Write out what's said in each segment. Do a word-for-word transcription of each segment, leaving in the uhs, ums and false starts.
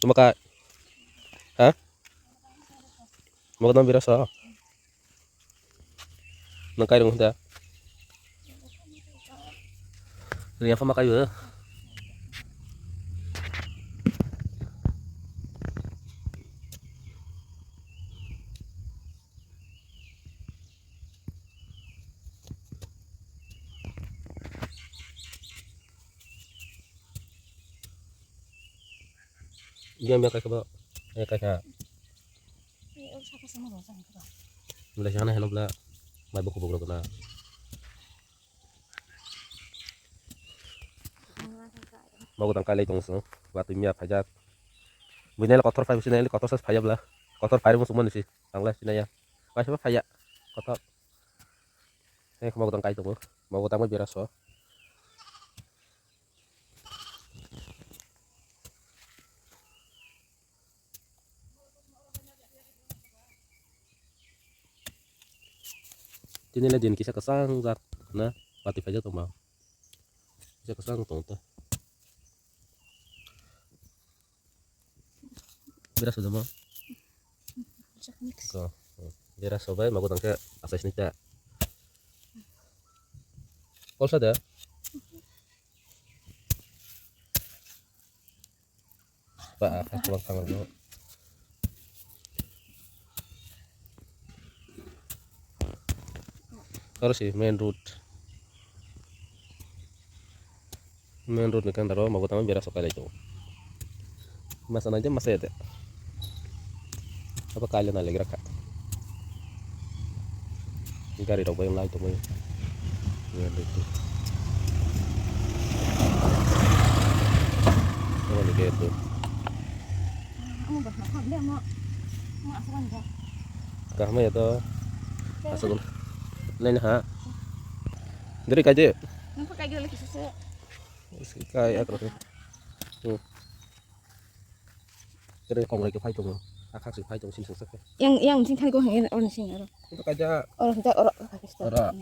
Makai. Ha? Makai tang bira so. Nang kai rung da. Ria fa makai yo. Iya, iya, kakak, Bang. Eh, kakak. Mulai sana, hello, Bla. Mai buku, buku, kena. Mau tang kai lai tong sung. Watui mia phajak. Bini le kotor phai, bini le kotor sas phaya, Bla. Kotor phai, mo sung mani si. Tang lai, sini ya. Kaisa phaya. Kotor. Eh, mau tang kai tong. Mau tang mai bira so. Tini le din kisa kwchang jak na, watui phaijak tongma. Kisa kwchang tong ta. Bira sujamo. Ko, bira sobai mago tangke asai sini ta. Kolsa da. Ba, ah, ah, tuang tangan dulu. Oro si main road. Main road ni kandaro mago tangma bera sokai lai tongo. Masa nai de masa ya de. Apa kali na legra ka. Gari rok bai lai tongmani. Iya, betul. Oh, ini dia tuh. Kaham ya to. Asal. Lain ha. Dari kaje. Nang pakai lagi susu. Kai akro. Hmm. Kere kong lagi phai tongo. Akhak si phai tongo, sini sini. Yang, yang sini kan kau yang orang sini orang. Itu kaja. Orang kita orang. Orang.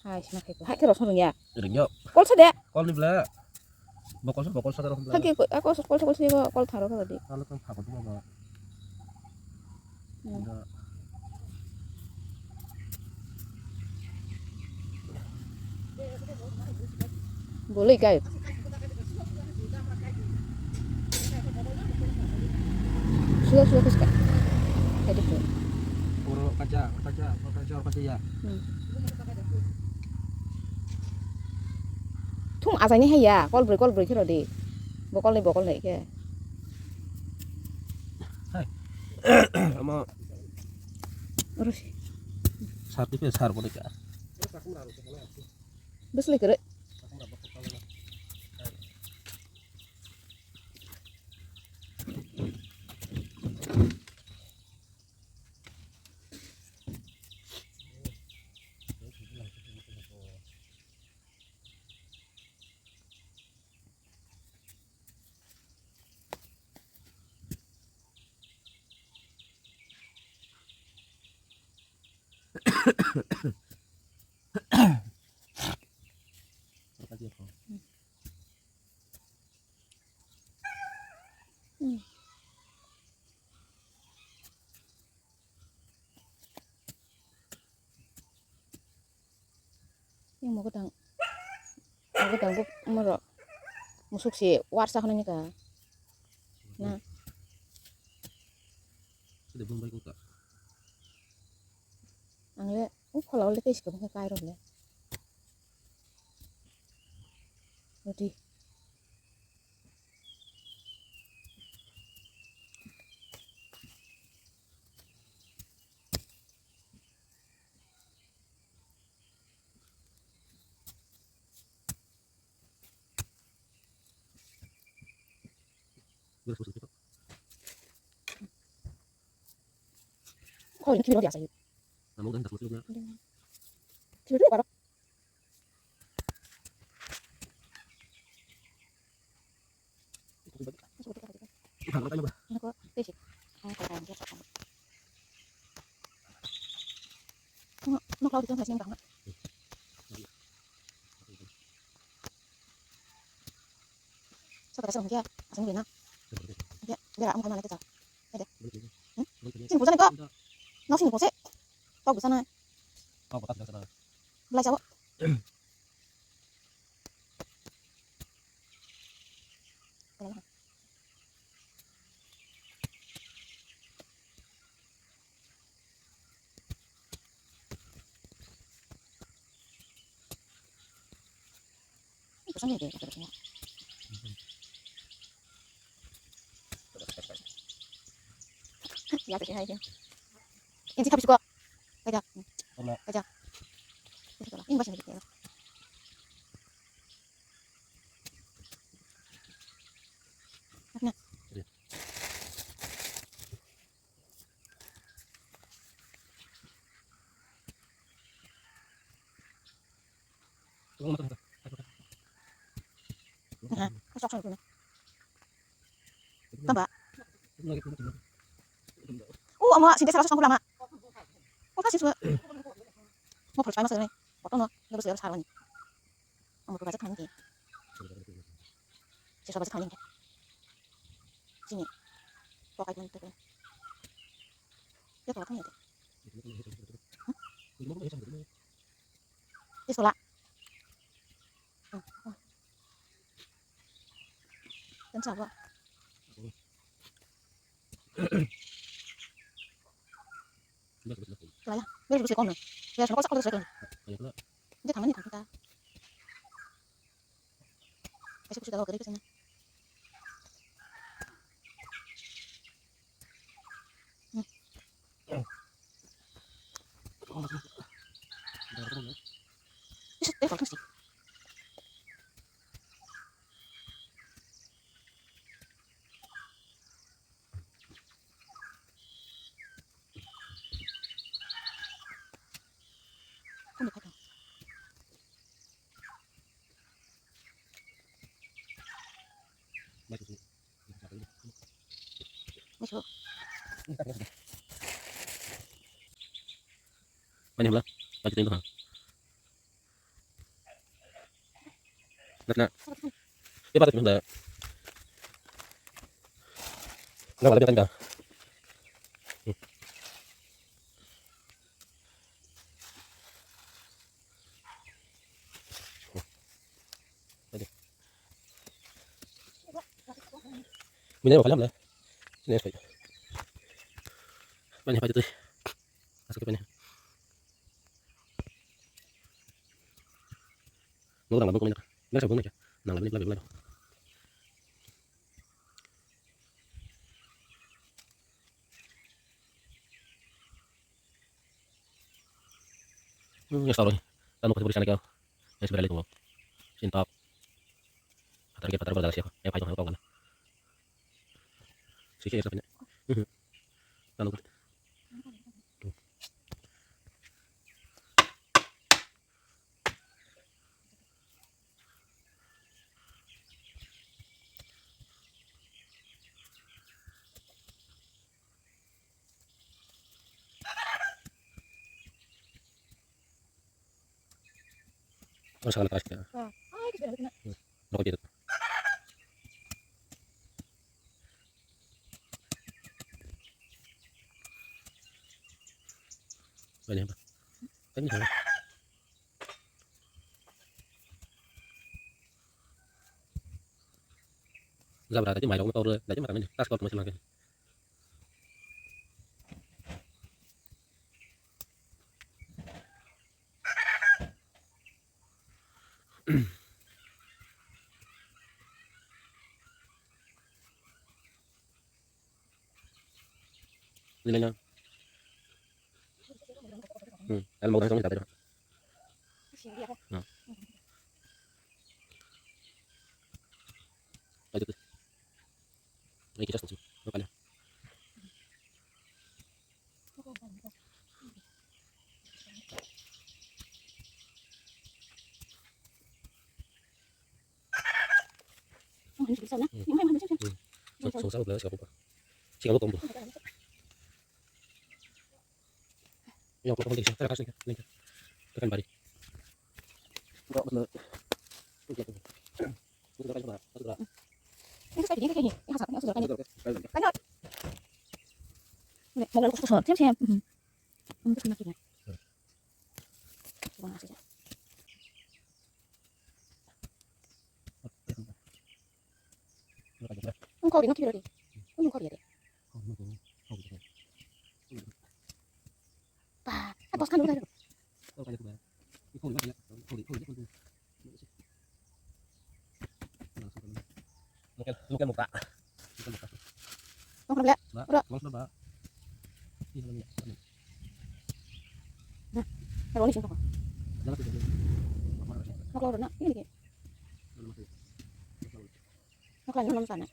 Hai, sini kai. Hai, kau orang ya. Ringyo. Kol sa de. Kol ni bla. Bokol sa, bokol sa, bla. Hai, kau, aku kol sa, kol sa, kol tharo kau di. Kalau kau phakot ma ba. Hmm. Boleh kai. Sudah, sudah, sudah. Kai deh. Oro kacha, kacha, kacha, kacha ya. Hmm. Thum ajaini hai ya, kol broi, kol broi khe rw di. Bokol ni, bokol ni khe. Hai. Ama. Oro si. Sar tipe sar bole ka. Bwswlwi kwrwi. Yang mau ketang, mau ketang buk moro musuk si warsa kono nika. Na. Sudah belum baik kok. Angle, oh, kalau oleh tes kamu kayak kairo le. Roti. Kau ini kiri lagi asal. Kamu kan tak masuk juga. Kiri dulu baru. Tata sero hingke, asing gina. Hingke, bera, amo khaimani tata. Hede. Hmm? Sini bujani ko. No sini bose. Kok busanai. Belai sao. Ini sih habis kok. Kaja. Kaja. Ini masih sedikit ya. Nah. Aha, sok sok. Tamba. Oh, ama sinde sara sok lama. Oh, kasih semua. Mau percaya mas ini. Foto no, terus harus harus. Ang buka aja kami. Siswa baca kami. Sini. Kok aja itu. Ya kalau kami itu. Di sekolah. Dan siapa? Kelaya. Dia sudah kosong, kosong. Dia tangan ni tangan kita. Kasi ko siya daw, kare kasi na. Hmm. Isa, eh, kalkang sih. Kung di khatang. Miso. Mani hula, mani tendo ha. Natna. Ye pata tendo. Nang wala tendo. Mine ma khalam le. Sini sai. Mane pai tu. Asuk pai ne. Nang la bang ko mane. Nang sa bang ne. Nang la bang ne. Hmm, ya, sorry. Tanu kasi beri sana kau. Ya, sebenarnya itu. Sintap. Patar ke patar berjalan siapa? Ya, pakai tong kau kan. Sisi ya, sampai. Hmm. Tanu. Oh, sana tas kita. Ah, ah, itu sudah, itu sudah. Hmm. Rokok itu. Banyak apa? Banyak apa? Jabra tadi mai rok motor le, tadi mata mini tas kor masih lagi. Nilainya. Hmm, el mau datang minta tadi. Hmm. Ayo tuh. Ayo kita langsung. Lupa ya. Hmm. Hmm. Song, song, song, song, song, song. Yang perlu dikasih, terima kasih, nih. Tekan bari. Enggak, bener. Enggak, bener. Itu kan coba, satu gerak. Wngkha ori no kibiro ri. Wngkha ori ri. Ba, a bos kan ori. Local, local mukha. Local mukha. Tong khna bele. Ba, ro. Tong khna ba. Ih, halal ya. Nah, ro ni sing tong. Jalan tu. Local ro na, ini ke. Local ro na, local ro na.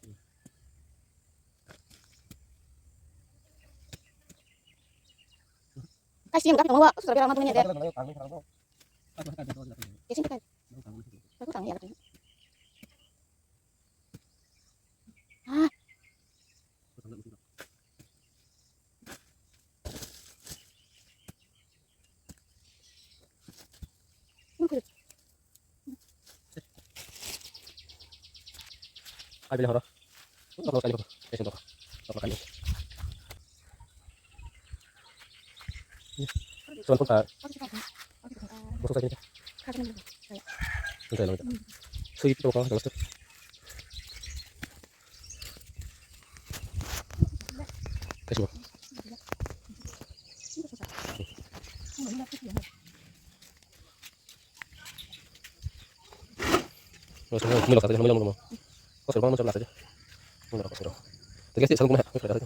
Kasi yang kami tunggu, aku sudah bilang aku punya deh. Kasi kita, aku tanggung ya. Ah. Ai bini horo. Toklo kani horo. Toklo kani. Suan pun tak. Bosok saja. Enjoy lang. Sweet to kau. Kasih. Mui lok sakhe, mui lok mui lok. Kosor bang mui lok sakhe. Mui lok kosor. Tege sih salung mui lok sakhe.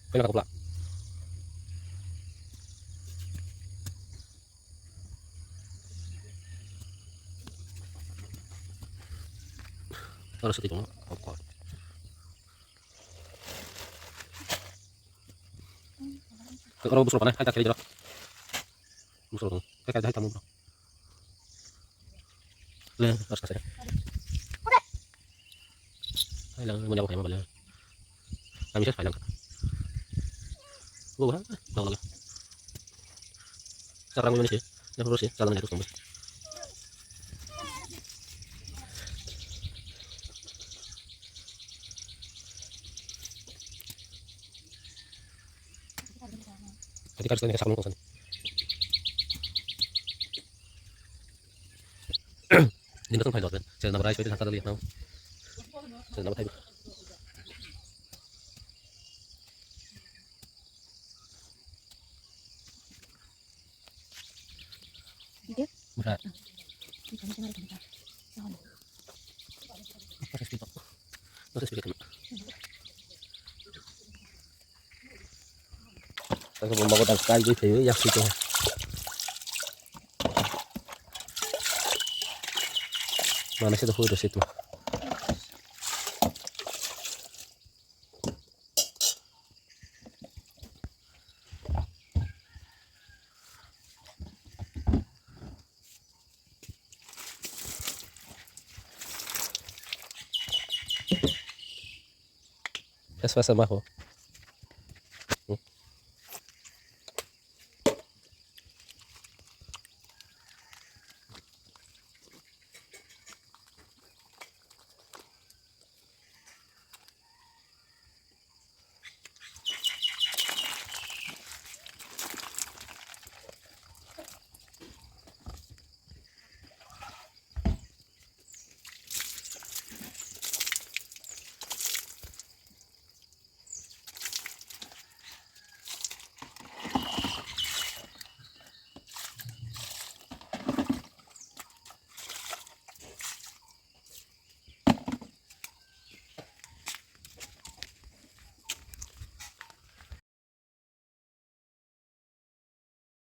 Kena kapla. Aro sati tongo, of course. Oro busur kanai, hai ta kheli jero. Busur tongo, hai, hai, hai tamu bro. Le, harus kasih. Hai lang, mau jago kayak mana? Kami sih, hai lang. Gua, gua, gua, gua. Sekarang gua sih, ya terus sih, jalan terus kamu. Tadi kan sekali sakno kosong. Ini betul file kan. Saya nama rice itu sangat lihat. Saya nama type. Murah. Apa sih itu? Aku mau makan dan sekali gitu ya, ya sih itu. Mana sih tuh udah situ. Fes fes ma ho.